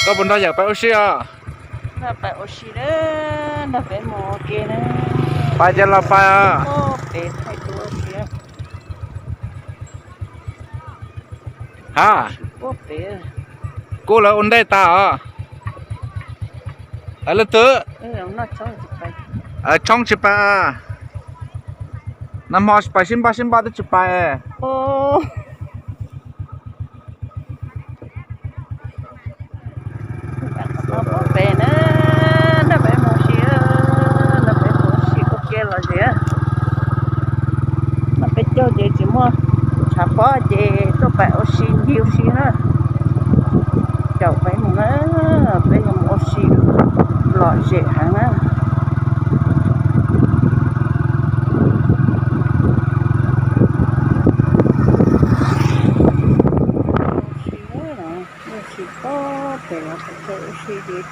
Koj puas nrog yawm pais ua si os? Pais ces los pais. Ha, kuj lawv ua ntej tas os. Leej twg? Tshoob tsis pais. Nag hmo pais sib npaj sib npaj twb tsis pais. Pem na, nrog peb mus si, nrog peb mus si ua ke los zem. Mas peb caug ces tsis muaj tshav pob ces tuaj pais ua si ncig ua si na. Caum peb mus na, peb yuav mus ua si lom zem heev na. Ua si, ua si pob pem los qhov chaw ua si ces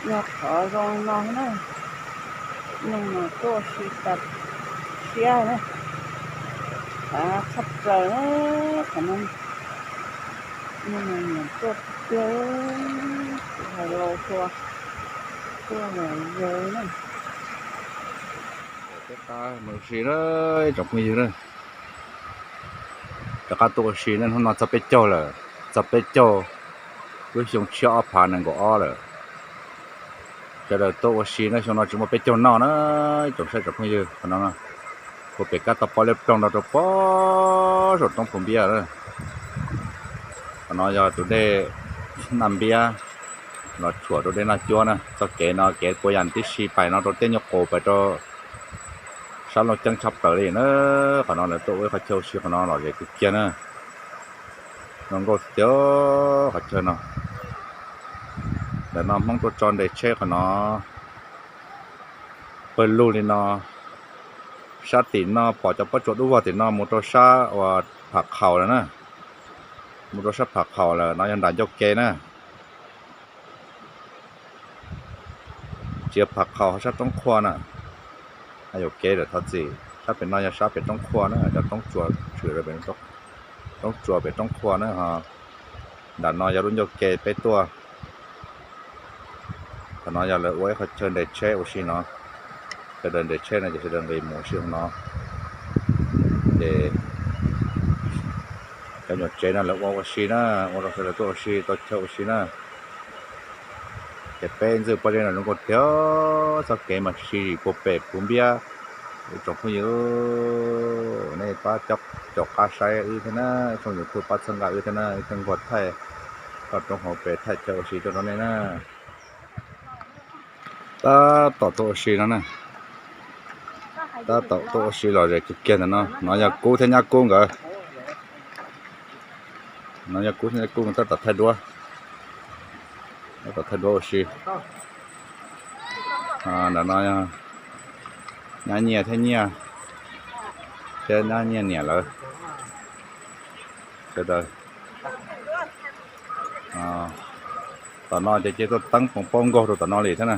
yog qhov zoo no na. Neeg mas tuaj ua si tas siab na, tas tshaj plaws na. Qhov no neeg mas tuaj tiag, hais los tuaj, tuaj los yawg na. Peb qab mus ua si na, ib tsoom phooj ywg na. Rov qab tuaj ua si na, hnub no txog peb caug lawm, txog peb caug lub xyoo tshiab ob phav nees nkaum ob lawm. Sawv daws tuaj ua si na, xyoo no tsis muaj peb caug noj na, ib tsoom saib tsoom phooj ywg. Qhov no kuj pem kab toj pob liab ploog nrog rau pob saum roob Phu Npiab na. Qhov no yog tus dej Naj Npiab los tshuam rau dej Naj Cuab na. Txoj kev no kev puas yas tib si pais no rau tej nyuag qus pais rau sab Looj Ceeb tshaj plaws li na. Qhov no lawv tuaj ua ib qhov chaw ua si qhov no lom zem kawg kiag na. Zoo nkauj tiag qhov chaw no. Ntawm no Hmoob tuaj tso nres tsheb qhov no. Pawg lug li no, sab tim no pom cov pob tsuas dub vog tim no mus rau sab uas Pham Qhaum lawm na. Mus rau sab Pham Qhaum lawm, no yog nram ncauj ke na. Tsis yog Pham Qhaum ho sab Roob Qhua na. Yuam kev lawm thov txim, sab pem no yog sab pem Roob Qhua na, cov roob tsuas tshwm rau pem, roob tsuas pem Roob Qhua na ho. Nram no yog lub ncauj ke peb tuaj. Qhov no yog lawv ua ib qhov chaw nres tsheb ua si no. Sawv daws nres tsheb no ces sawv daws nqis mus ua si no. Ces cov nyuam tsev no lawv ua ua si na, ua rau sawv daws tuaj ua si tau chaw ua si na. Ces peb ntxwj poj zeb no zoo nkauj tiag, txoj kev mas si puag pem Phu Npiab. Ib tsoom phooj ywg, nej pab caum qab saib wb thiab na, tshooj YouTube pab txhawb nqa wb thiab na, wb thiaj nquag thaij toj roob hauv pes thaij chaw ua si tuaj rau nej na. Tab tom tuaj ua si no na. Tab tom tuaj ua si lom zem kiag kiag ntawm no, no yog Kub thiab nyab Kub nkawd. No yog Kub thiab nyab Kub nkawd tab tom thaij duab, tab tom thaij duab ua si. Ntawm no nyab Nyiaj thiab Nyiaj, thiab nyab Nyiaj niam lawv sawv daws. Tom no ces cia tuaj teeb pob nkaug rau tom no li thiab na.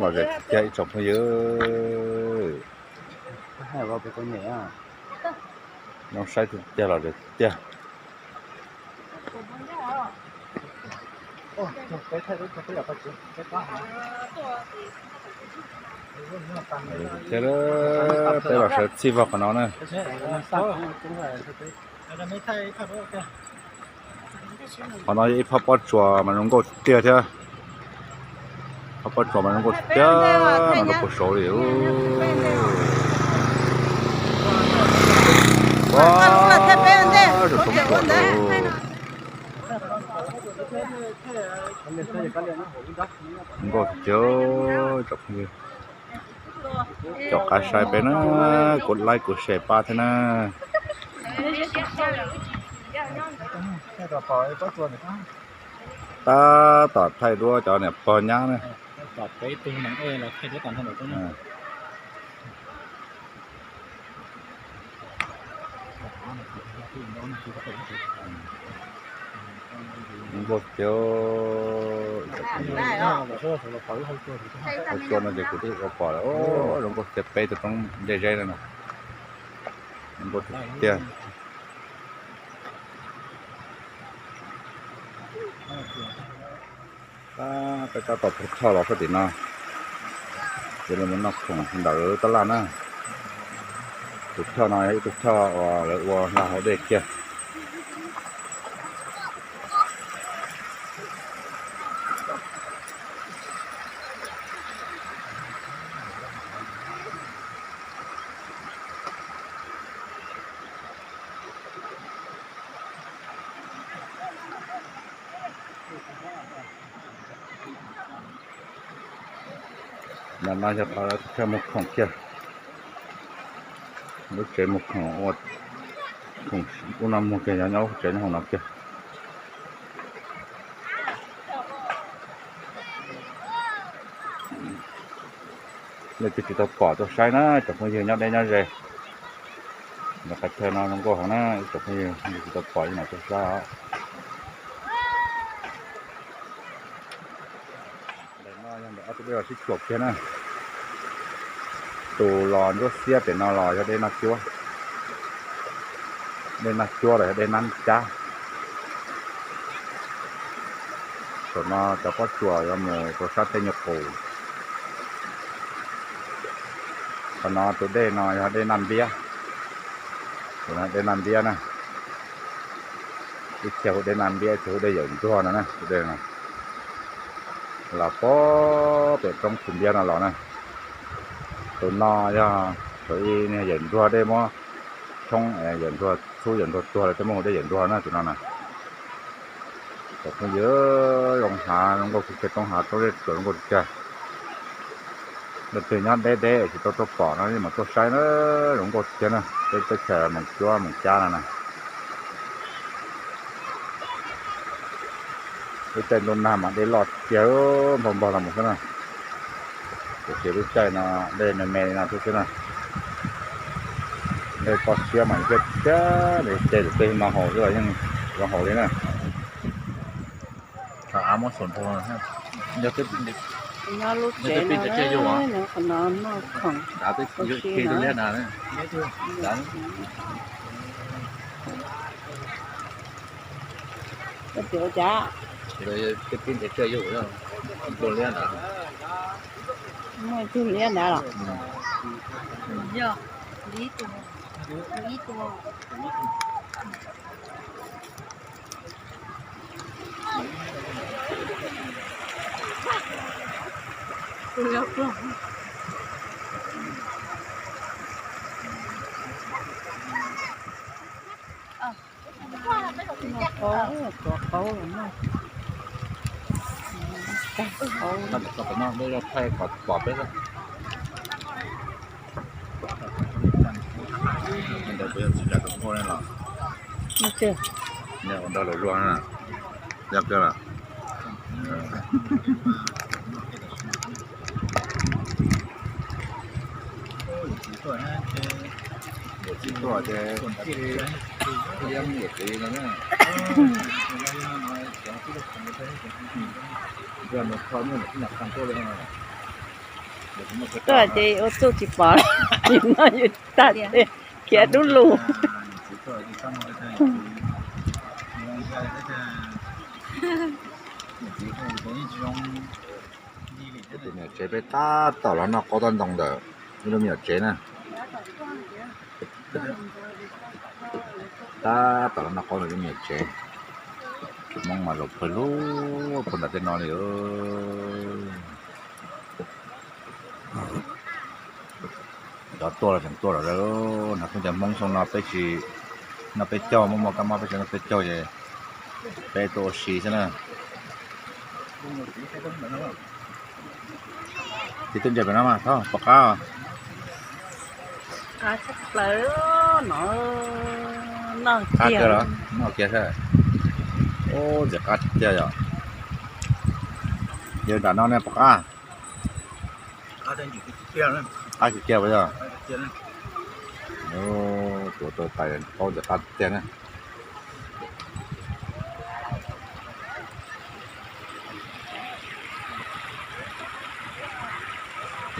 Lom zem tiag ib tsoom phooj ywg. Zoo saib tiag, lom zem tiag. Peb los sawv txij vog qhov no na. Qhov no yog ib phab pob tsuas mas zoo nkauj tiag thiab. Phab pob tsuas mas zoo nkauj tiag no rau puag saud li. Zoo nkauj tiag, tsoom phooj ywg. Caum qab saib peb na, kuv like kuv share pab thiab na. Tab tom thaij duab cov niam pog nyab na. Nkauj tiag. Hauv tsua no ces kuv twb ua pom lawm, zoo nkauj tiag, peb tug roob dej zeb no na, zoo nkauj tiag. Peb tab tom tus choj los sab tim no, ces los mus noj khoom ntawm tab laj na. Tus choj no yog ib tug choj uas lawv ua hla hauv dej kiag. Ntawm no yog qhov chaw muag khoom kiag. Lub tsev muag khoom ua khoom ub no muag kiag yog nyob lub tsev nyob hauv no kiag. Leej twg tsis tau pom tuaj saib na tsoom phooj ywg nyob deb nyob ze. Nram qab chaw no zoo nkauj heev na tsoom phooj ywg, leej twg tsis tau pom yeej mam tuaj saib os. Ntawm no yog ntawm ob tug dej los sib cuam kiag na. Tus los ntsuab xiab pem no los yog dej Naj Cuab. Dej Naj Cuab los yog dej Nab Cab. Saum no cov pob tsuas yuav mus rau sab tej nyuag qus. Qhov no tus dej no yog dej Naj Npiab. Tus no dej Naj Npiab na. Ib txhia hu dej Naj Npiab, ib txhia hu dej Yawm Ntsuag no na, tus dej no. Los puag pem roob Txwv Npiab no los na. Tus no yog thaum ub Yawm Ntsuag dej muab tshoob, Yawm Ntsuag txhub Yawm Ntsuag tuag lawm thiaj muab hu dej Yawm Ntsuag na tus no na. Tsoom phooj ywg, zoo hav zoo nkauj kawg kiag, roob hav roob dej tsuas zoo nkauj kawg kiag. Leej twg nyob deb deb tsis tau tuaj pom no yeej mam tuaj saib na, zoo nkauj tiag na, peb teb chaws Moos Cuab Moos Cab no na. Lub caij ntuj nag mas dej loj tiag, npog npog los mus xwb na. Tiam sis lub caij no dej me me no xwb xwb na. Dej toj siab mas thiab tiag, ces lawv tej no haus xwb los yeej zoo haus li na. Av muab xum nrog, yog twb pib nrhiav tsiaj yug os. Av twb yug tig liab na. Twb pib nrhiav tsiaj yug, tua liab ntawd. Muaj ib tug liab ntawd los? Yog, ib tug. Noj qaub, tuav qaub los noj. Tag qaub. Thaij kom pom peb. Ntawd kuv yog txiv Ntxawm tus muaj ne los. Ua nrog luag luag na. Yog kawg lawm. Yawm txiv tuaj ces liab yawm txiv no na. Tuaj ces ua txuj tsis pom, yus noj yus tag, khiav dub lug. Tus me nyuam tsev peb tab tom los noj qaub tab ntoo ntawm ib lub me nyuam tsev na. Tab tom los noj qaub ntawm ib lub me nyuam tsev. Hmoob mas zaum pawg lug puag nram tej no li. Cov tuaj los tseem tuaj lawm, hnav khaub ncaws Hmoob xyoo no peb tsis noj peb caug, muaj muaj kab mob peb tsis noj peb caug ces peb tuaj ua si xwb na. Tiv tuaj ncaws pem no mas thaub pom qab. Qab tshaj plaws no, noj qab kiag los noj kiag seb. Ub, ntxim qab tiag yom. Yog nram no ne pom qab. Qab tiag puas yog? Tuav tau tais qaub ntxim qab tiag na.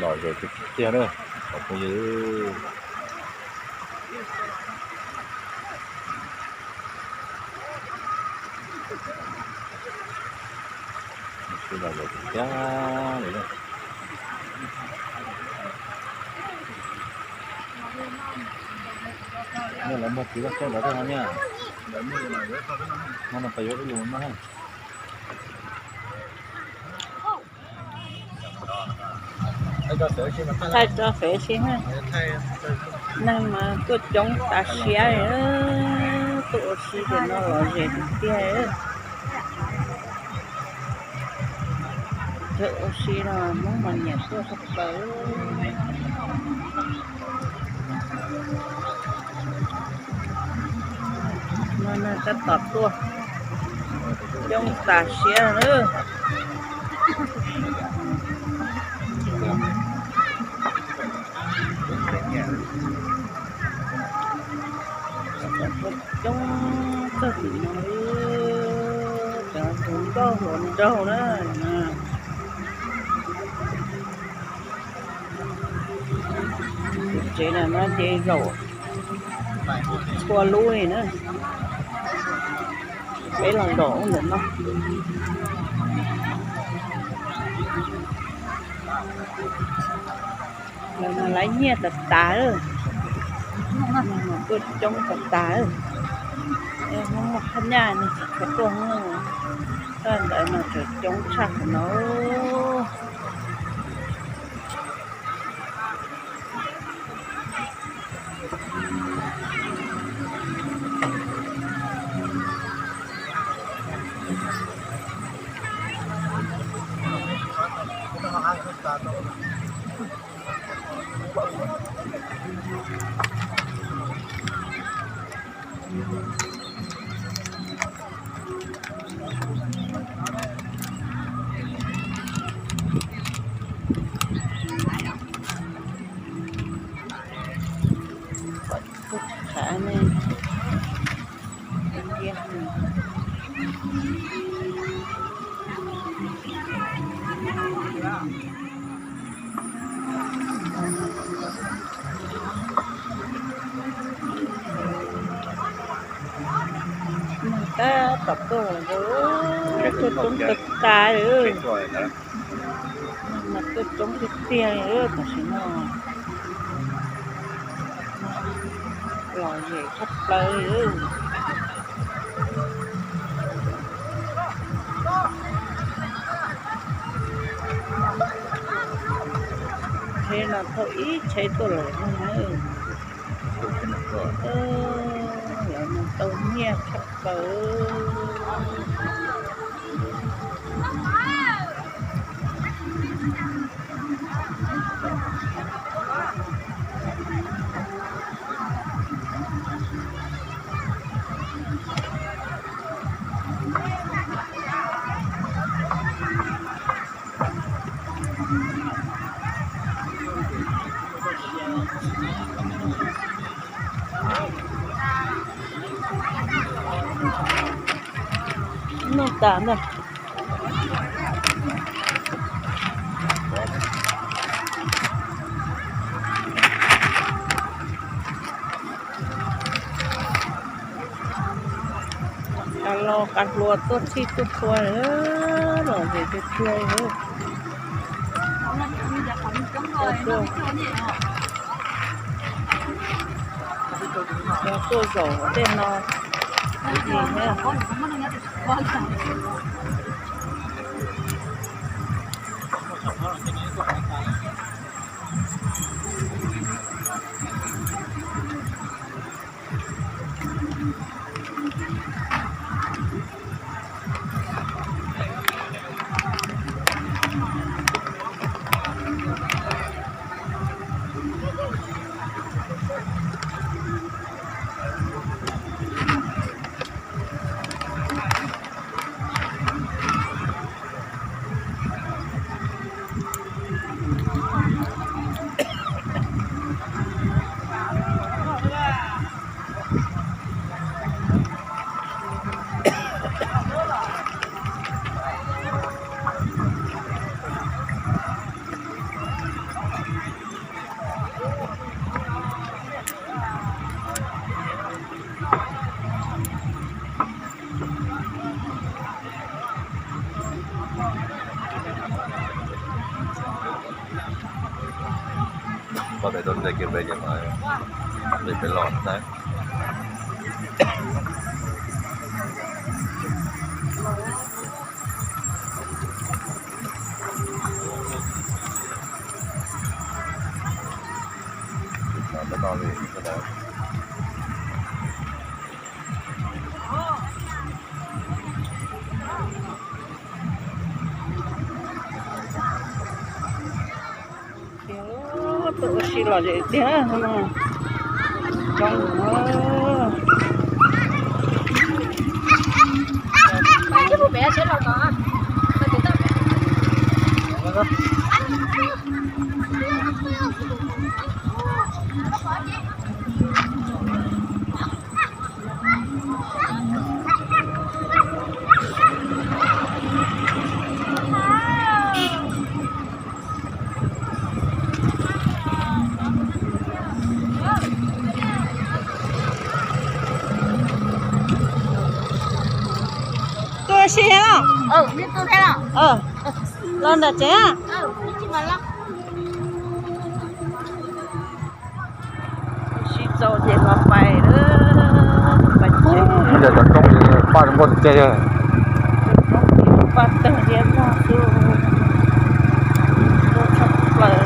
Lom zem tiag tiag na, cov phooj ywg. Sib lom zem tiag tiag li na. Lawv muag txiv loj txaij ntawd thiab no niaj. Hmo no pais yuav ib lus no. Thaij tso xwb si na. Neeg mas tuaj coob tas siab, tuaj ua si tias no lom zem tiag tiag. Cov ua si no Hmoob mas nyiam tuaj tshaj plaws. No neeg tab tom tuaj coob tas siab na. Coob txog tim no, cov tus nkauj hluas nraug na. Tus tsev no ces zaum txhua lub li na. Peb los zaum ntawm no. Lawv mas laiv nyiaj tas tas, tuaj coob tas tas. Hnub muaj phab nyaj no tsis tshua tuaj, tab ntawd mas tseem coob tshaj qhov no. Neeg tab tom tuaj, tuaj coob tas tas li. Neeg mas tuaj coob tiag tiag li tam sim no. Lom zem tshaj plaws li. Tsheb no thauj ib tsheb tuaj lawm no na. Lawv mas tau nyiaj tshaj plaws. Noj tas ntag. Qas los qas hluas tuaj txhij tuaj txhua, lom zem tiag tiag li. Tuaj zaum tej no. Tau tes tau tes kiag pem ces pem los ntag. Tuaj ua si lom zem tiag no. Coob. Tuaj ua si thiab los? Los nram tsev. Sib txaus ces ho pais lawm. Cov roob paj zoo nkauj tiag tiag. Paj tawg liab log xwb, nkauj tshaj plaws.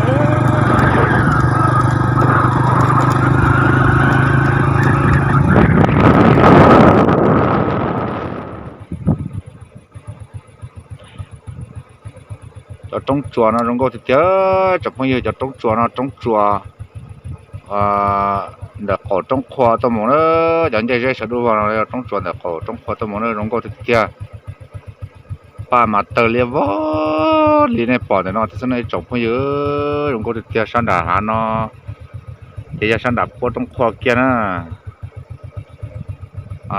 Cov roob tsuas no zoo nkauj tiag tiag tsoom phooj ywg. Cov roob tsuas no roob tsuas ntawm qaum roob qhua tuaj mus na. Cov ncej zeb sawv dub vog no yog roob tsuas ntawm qaum roob qhua tuaj mus na, zoo nkauj tiag tiag. Paj mas tawg liab vog li nej pom ntawm no thiab xwb ne tsoom phooj ywg. Zoo nkauj tiag tiag sab nram hav no ces yog sab nram puab roob qhua kiag na.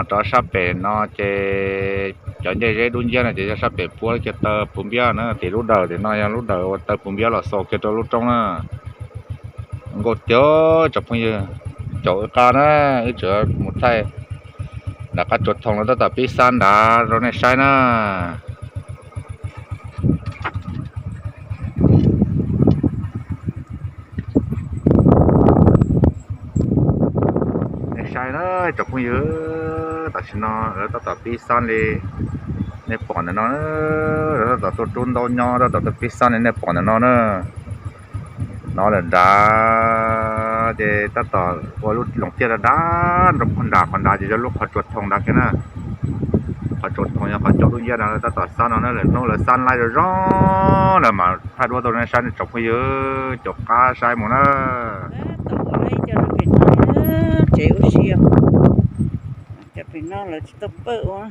Rov sab pem no ces cov ncej zeb dub nciab no ces yog sab pem puab kiag taw puv npiab na. Tim lub dawm tim no yog lub dawm uas taw puv npiab los xaus kiag rau lub roob na. Nkauj tiag tsoom phooj ywg, caum wb qab na, wb tseem mus thaij nram qab tsuas thoo los tab tom pib xab nrad rau nej saib na. Nej saib na tsoom phooj ywg, tam sim no lawv tab tom pib xab li nej pom ntawm no, lawv tab tom tuaj rub ntaub nyob tab tom tuaj pib xab li nej pom ntawm no na. No lawm nrad ces tab tom ua lub loos tiaj dav dav nroo qhov nrad, qhov nrad ces yog lub qhov tsuas thoo nrad kiag na. Qhov tsuas thoo yog qhov caum dub nciab no tab tom xab no na, lwm hnub lawv xab laib zoo zoo lawm mas thaij duab tau nej saib ne tsoom phooj ywg, caum qab saib mus na. Tsev ua si, cov pem no lawv tsis tau pawj ua,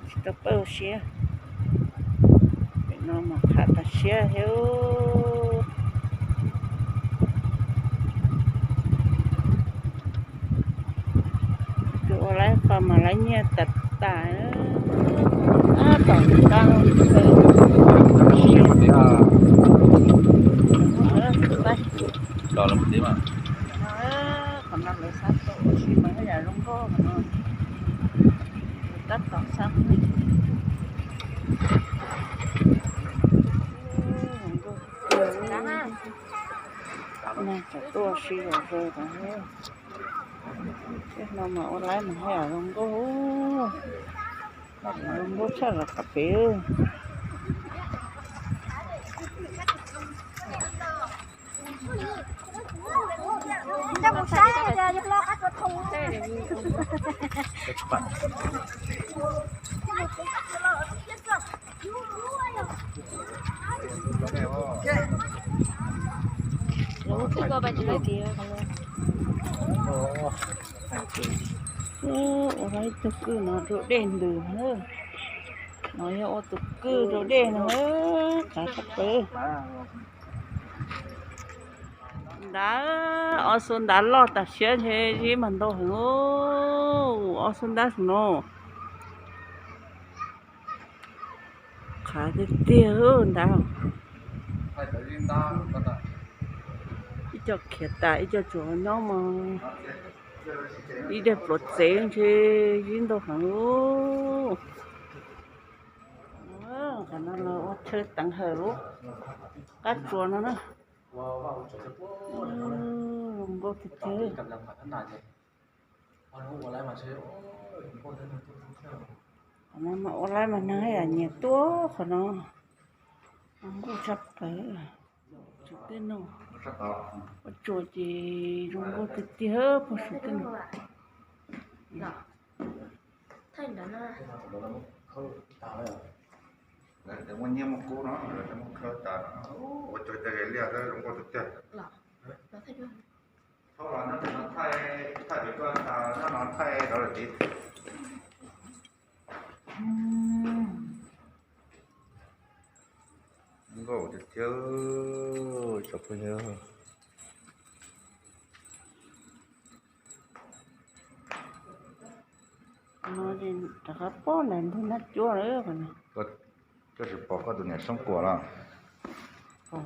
tsis tau pawj ua si. Pem no mas qhav tas siab thiab. Tus ua laib qhov mas laib nyiaj tas tas. Tom kab los qhov no lawv xab tau ua si mas yam zoo nkauj no. Tab tom xab. Tuaj si los zaws rau. Tej no mas ua laib mas haj yam zoo nkauj, zoo nkauj tshaj los qhov pem. Ua ib tug kwj no rau dej ntws na. No yog ua tus kwj rau dej no, qab sab plaws. Nrad, ob xuab nrad loj tas siab ntshe zib mas ntau heev. Ob xuab nrad no qhav tiag tiag nrad. Ib co khiav tas ib co tsuas nyob mog. Ib daim pluav txev ntshe zib ntau heev. Qhov no los ua chaw teev hawm lub qab tsuas no na. Zoo nkauj tiag tiag. Qhov no mas ua laib mas neeg yam nyiam tuaj qhov no. Zoo nkauj tshaj plaws. Tsuas tej no ua tsuas ces zoo nkauj tiag tiag puag saum tej no. Muaj nyiaj muaj kub no, muaj khawb tas, ua tsuas cov ze liaj xwb zoo nkauj tiag tiag. Thaij no thaij, thaij pem tuaj tas no thaij rau lawm tid. Nkauj tiag tiag, cov phooj ywg. No rov qab pom ntawm ntug nab cuab lawm. Koj tsis pom koj tus niam Soob Kuam los? Cov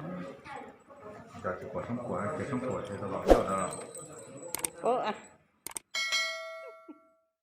tsis pom Soob Kuam, ces Soob Kuam ces tau los coj ntawd los.